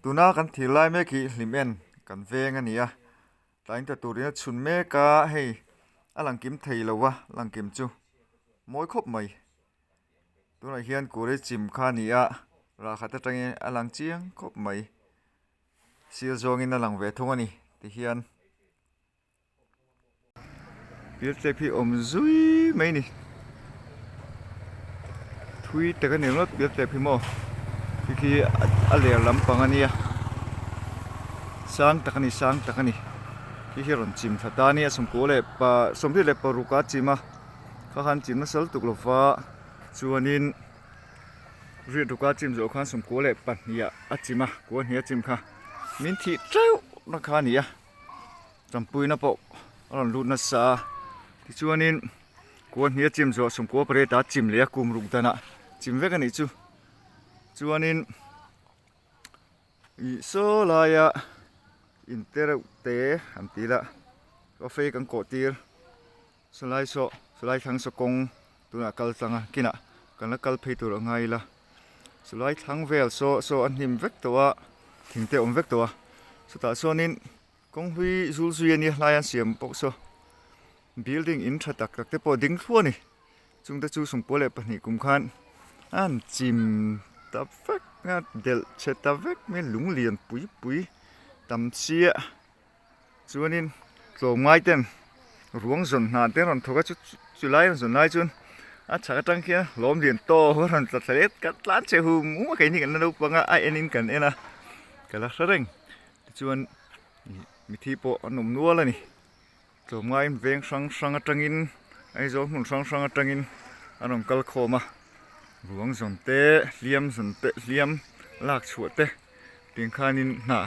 Tuna kan thir lai mek hi hlim en kan veng a ni a, tlai in ta turin a chhun mek a, hei a lang kim thei lo a lang kim chu mawi khawp mai. Tunah hian kuri chim kha a ni a, rah khat atangin a lang chiang khawp mai. Sir zawngin a lang ve thung a ni tihian. Pial tlep hi awm zui mai a ni thui tak a ni ringawt pial tlep hi maw khi khi a ler lampang a nia sang tak a ni sang tak a ni khi khi a rawn chim thla ta a nia sawmkua leh pa sawmhnih leh paruk a chim a kha khan chim nasa lutuk lova chuanin riat ruka chim zawh khan sawmkua leh pahnih ah a chim a kua hnih a chim kha min thih teuh na kha a ni a. Tanpuina pawh a rawn lut nasa a tichuanin kua hnih a chim zawh sawmkua pariat a chim leh a kum ruk danah chim vek a nih chu chuanin ih saw laia in te reuh te an ti la cafe kan kawh tir sawlai saw sawlai thlang saw kawng tunah kal tlang a kinah kan la kal phei tur a ngai ila sawlai thlang vel saw saw a hnim vek tawh a thing te a awm vek tawh a chutah chuanin. Kawng hlui zul zui a nia hlai an siam pawh saw building in tha tak tak te pawh a ding thluah a ni chungte chu sawmkua leh pahnih kum khan an chim ta vek a delh chhe ta vek mai a lung lian pui pui tam chiah chuanin tlawmngai ten ruang zawn hna te an rawn thawk a chu chu lai an zawn lai chuan a chhak atang khian hlawm lian tawk a rawn tla thla leh kan tlan chhe hum hum a keini kan la naupang a a enin kan en a ka la hre reng. Tichuan mithi pawh an awm nual a ni. Tlawmngaiin veng hrang hrang atangin Aizawl hmun hrang hrang atangin an rawn kal khawm a. Ruang zawn te, hliam zawn te, hliam lak chhuah te tiang khanin hna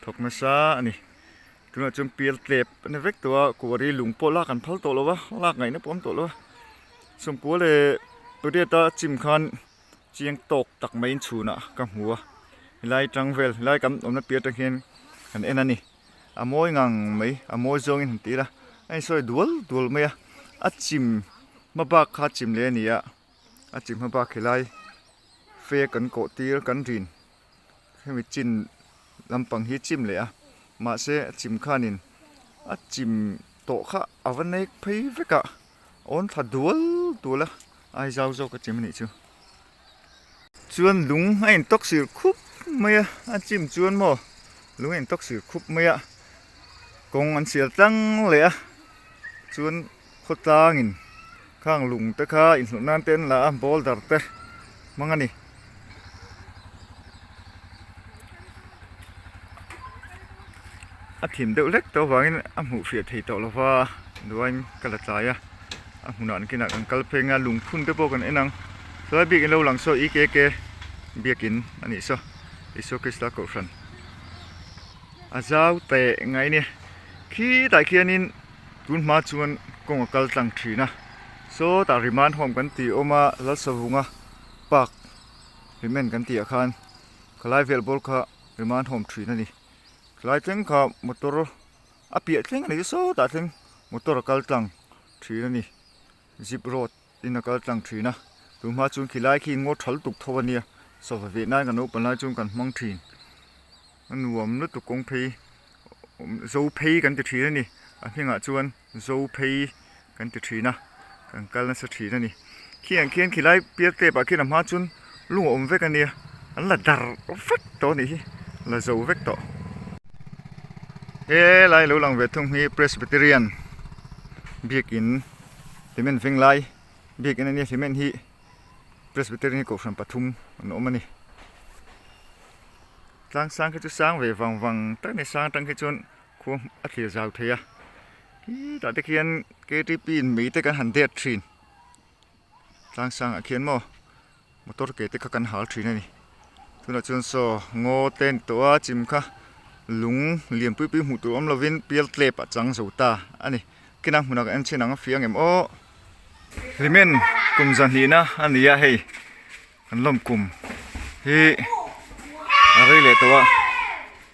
thawk nasa a ni. Tunah chuan pial tlep a ni vek tawh a, kuari lung pawh lak an phal tawh lo va, lak ngaihna pawh a awm tawh lo va. Sawmkua leh pariata chim khan. Chiang tawk tak maiin chhunah ka hmu a, helai tang vel helai kan awmna piah atang hian kan en a ni. A mawi ngang mai, a mawi zawngin han ti ila a insawi dual dual mai a, a chim hma bak kha chim leh a ni a, a chim hma bak helai fe kan kawh tir kan rin hemi chin lampang hi chim leh a, mahse a chim khanin a chim tawh kha a va nek phei vek a. Awn thla dual dual a, ai zau zawk a chim a nih chu. Chuan lung a intawk sir khup mai a, a chim chuan maw lung a intawk sir khup mai a, kawng an sial tlang leh a, chuan khawtlangin khang lung te kha inhlawh nan te an la a, boulder te hmang a ni. A thim deuh hlek tawh avangin a hmuh fiah thei tawh lova duain ka la tlai a a hmunah an kinah kan kal phei ang a lungphun te pawh kan en ang chuai biakin lo lang saw EKK biakin a nih saw Isua Krista kohhran a zau teh ngai nia khitah khianin tun hma chuan kawng a kal tlang thin a sawtah remand home kan tih awm a Lalsavunga park remand kan tih ah khan khalai vel bawr kha remand home thin a ni. Tlai thleng kha motor a piah thleng a ni sawtah thleng motor a kal tlang thin a ni zip road in a kal tlang thin a tun hma chuan khilai khi ngaw thal tuk tho a nia sofa veh nan kan naupang lai chuan kan hmang thin a nuam lutuk kawng phei zo phei kan ti thin a ni a hmingah chuan zo phei kan ti thin a kan kal nasa thin a ni khi ang khian khilai pial tep ah khian a hma chuan lung a awm vek a nia an la dar vek tawh a nih hi la zo vek tawh helai lo lang ve thung hi presbyterian biakin hlimen veng lai biakin a nia hlimen hi presbyterian hi kohhran pathum an awm a ni tlang sang khi chu sang ve vang vang tak a ni sang atang khi chuan khua a thlir zau thei a Khitah te khian ktp in mei te kan han det thin tlang sangah khian maw motor ke te kha kan hal thin a ni tunah chuan saw ngaw te a ni tawh a chim kha lung lian pui pui hmuh tur awm lovin pial tlep a chang zo ta a ni kina hmunah kan en chhin ang a fiang em aw hlimen kum zahnihna a ni a hei Kan lawm kum hi a rei leh tawh a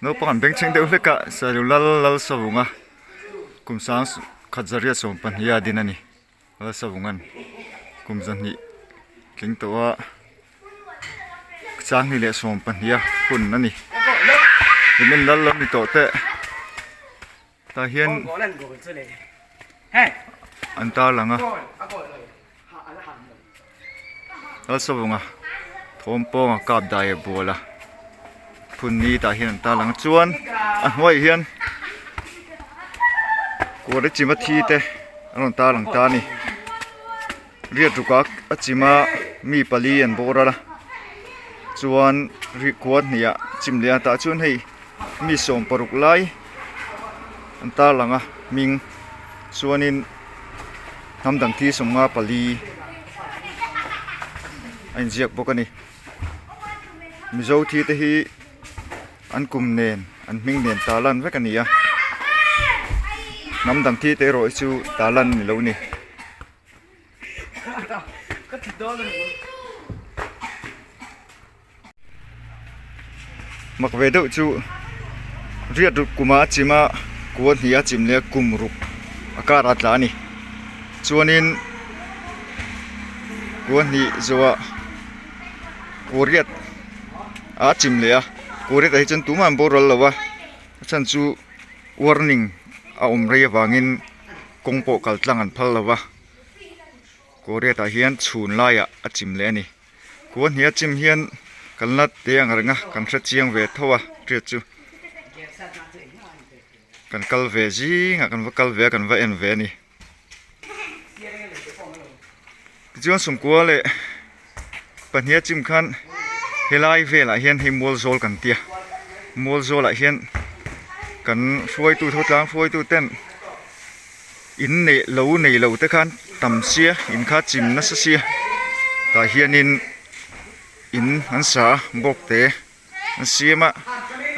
naupang an bengchheng deuh hlek a Sailu lal lal savunga kum sang khat zariat 12 a din a ni lal savunga'n kum 2 tling tawh a 2012 a hun a ni. Hlimen lal lo ni tawh teh tah hian an tarlang a Lalsavunga thawm pawnga kap dai a bual a phun ni tah hian an tarlang a chuan a hnuaiah hian kawr a chima thi te an rawn tarlang ta a ni. Riat ruk a a chim a mi pali an boral a chuan ri kua hnih ah chim leh a tah chuan hei mi sawm paruk lai an tarlang a hming chuanin hnam dang thi sawmnga pali a inziak bawk a ni mizo thi te hi an kum nen an hming nen tarlan vek a ni a hnam dang thi te erawh hi chu tarlan a ni lo a ni. Mak ve deuh chu riat ruk kuma a chim a kua hnih a chim leh a kum ruk a kar a tla a ni chuanin kua hnih zawhah kua riat a chim leh a kua riat ah hi chuan tumah an boral lo a a chhan chu warning a awm rei avangin. Kawng pawh kal tlang an phal lo va, Kawriat ah hian chhun laiah a chim leh a ni. Kua hnih a chim hian kalna te ang reng a, kan hre chiang ve tho a hriat chu. Kan kal ve zingah kan va kal ve a, kan va en ve a ni. Tichuan Sumkua leh pahnih a chim khan helai velah hian hei Mualzawl kan tia Mualzawlah hian kan hruaitu tho tlang hruaitu ten in neih lo nei lo te khan tam sia in kha chim nasa sia tah hianin in an sa a bawk te. An siam a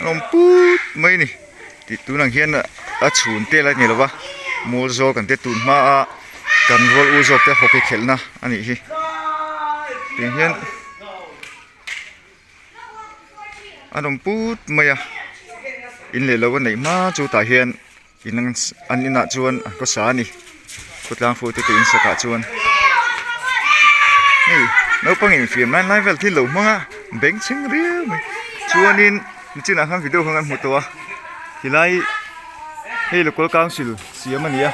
an awm put mai a ni tih tunang hian a chhun tel a ni lo va mual zawl kan tia tun hma a kan rual u zawk te hockey khelh na a nih hi tiang hian an awm put mai a in leh lo a neih hma chu tah hian in an inah chuan an khawsa a ni khawtlang hruaitute te in sakah chuan hei naupang infiam lai lai vel thil lo hmang a beng chheng riau mai chuanin nichinah khan video kha kan hmu tawh a tilai hei local council siam a ni a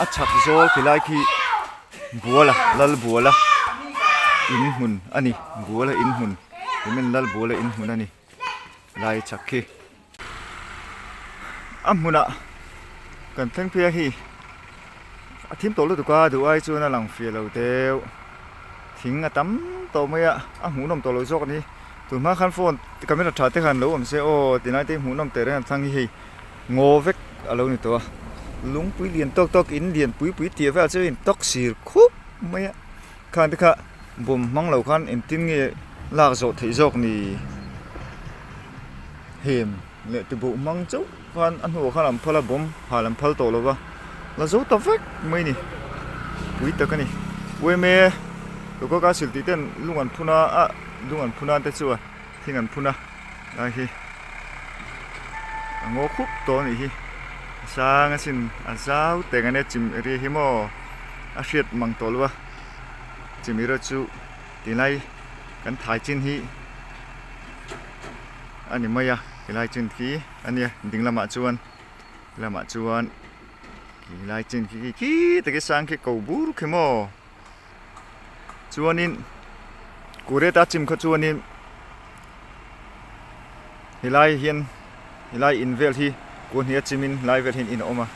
a chhak zawl tilai khi buala lal buala in hmun a ni buala in hmun cement lal buala in hmun a ni lai chhak khi. A hmunah kan thleng phei a hi a thim tawh lutuk a duh ai chuan a lang fiah lo deuh thing a tam tawh mai a a hmuhnawm tawh lo zawk a ni tun hma khan phone camera tha te khan lo awm se aw tilai te hi hmuhnawm teh reng a thlang hi hei ngaw vek a lo ni tawh a lungpui lian tawk tawk in lian pui pui tih vel chu a in tawk sir khup mai a khang te kha bawm hmang lo khan engtin nge lak zawh theih zawk ni. Hem leh tibuh hmang chauh khan a hnuah khan an phal a bawm hal an phal tawh lo va la zo ta vek mai ni pui tak a ni uaime local council tih ten lung an phun a ah lung an phun a te chu a thing an phun a lai hi a ngaw khup tawh a nih hi a sang asin a zau teng ania chim area hi maw a hriat mang tawh lo a chim area chu tilai kan thai chin hi. A ni mai a helai chin khi a nia ding lamah chuan lamah chuan helai chin khi khi khi tak hi sang khi ko bur khi maw chuanin kureta chim kha chuanin helai hian helai in vel hi kuahni a chimin helai vel hian in a awm a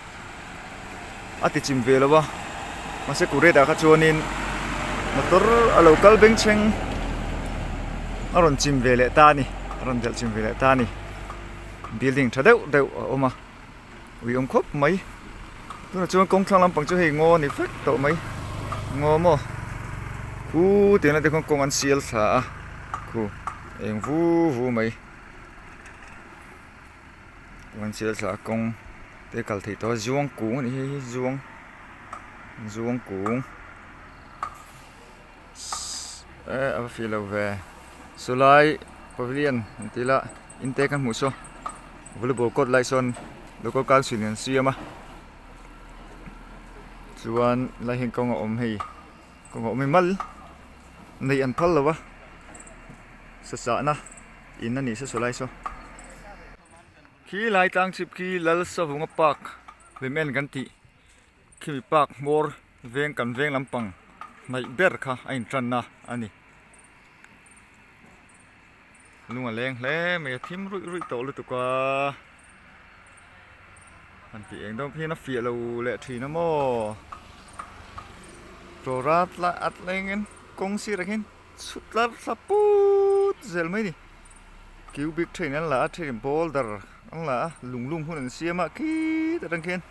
a ti chim ve lo a mahse kureta kha chuanin motor a lo kal beng thleng a rawn chim ve leh ta a ni a rawn delh chim ve leh ta a ni building tha deuh deuh a awm a ui awm khawp mai tunah chuan kawng thlang lampang chu hei ngaw a ni vek tawh mai ngaw maw khu tiang te khawn kawng an sial thla a khu eng vu vu mai. Kawng sial thla a kawng te kal theih tawh a zuang kung a nih hi hei hi zuang zuang kung eh a va fih lo ve sawlai pavilion an tih lah in te kan hmuh saw volleyball court lai sawn local council in an siam a chuan lai hian kawng a awm hei kawng a awm hi mal neih an phal lo va sasahna. In a nih se saw lai saw. Khi lai tlang chhip khi Lalsavunga Park hlim en kan tih khimi park hmawr veng kan veng lampang hnaih ber kha a intanna a ni. Lung a leng hle mai a thim ruih ruih tawh lutuk a han tih eng dawn khian a fiah lo leh thin a maw tawrat la at lengin kawng sirah khian chhut tlar thla put zel mai a ni cubic train an la a then boulder an la a lung lum hun an siam a khit atang khian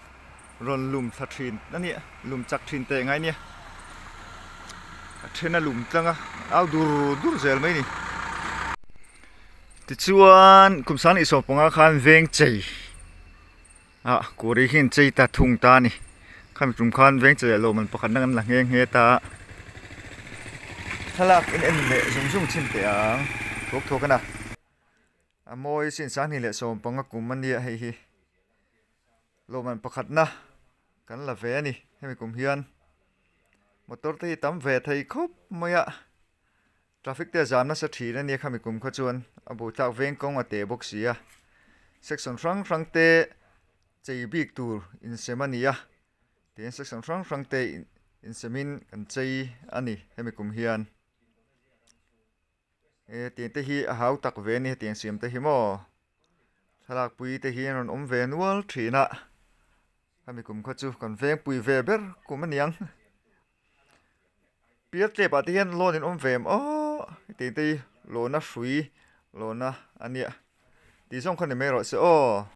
rawn lum thla thin a nia lum chak thin teh ngai nia a then a lum tlang a au dur dur zel mai a ni tichuan kum sang leh sawmpanga khan veng chei ah kuri hian chei ta thung ta a ni khami tum khan veng chei ah lawmman pakhat na kan la nghe nghe ta a thlalak en en leh zung zung chhin teh ang thuak thuak a na a mawi sin sanghnih leh sawmpanga kum a nia hei hi. Lawmman pakhatna kan la ve a ni hemi kum hian motor te hi tam ve thei khawp mai a traffic te a zam nasa thin a nia khami kum kha chuan a buaithlak veng kawng a teh bawk si a section hrang hrang te chei bik tur insem a ni a tihian section hrang hrang te insemin kan chei a ni hemi kum hian. He tiang te hi a hau tak ve a ni hetiang siam te hi maw thlalak pui te hi an rawn awm ve nual thin a hemi kum kha chu kan vengpui ve ber kum a niang pial tlep ah te hian lawn in awm ve em aw hetiang te hi lawna hrui lawna a nia tih zawng kha ni mai rawh se aw.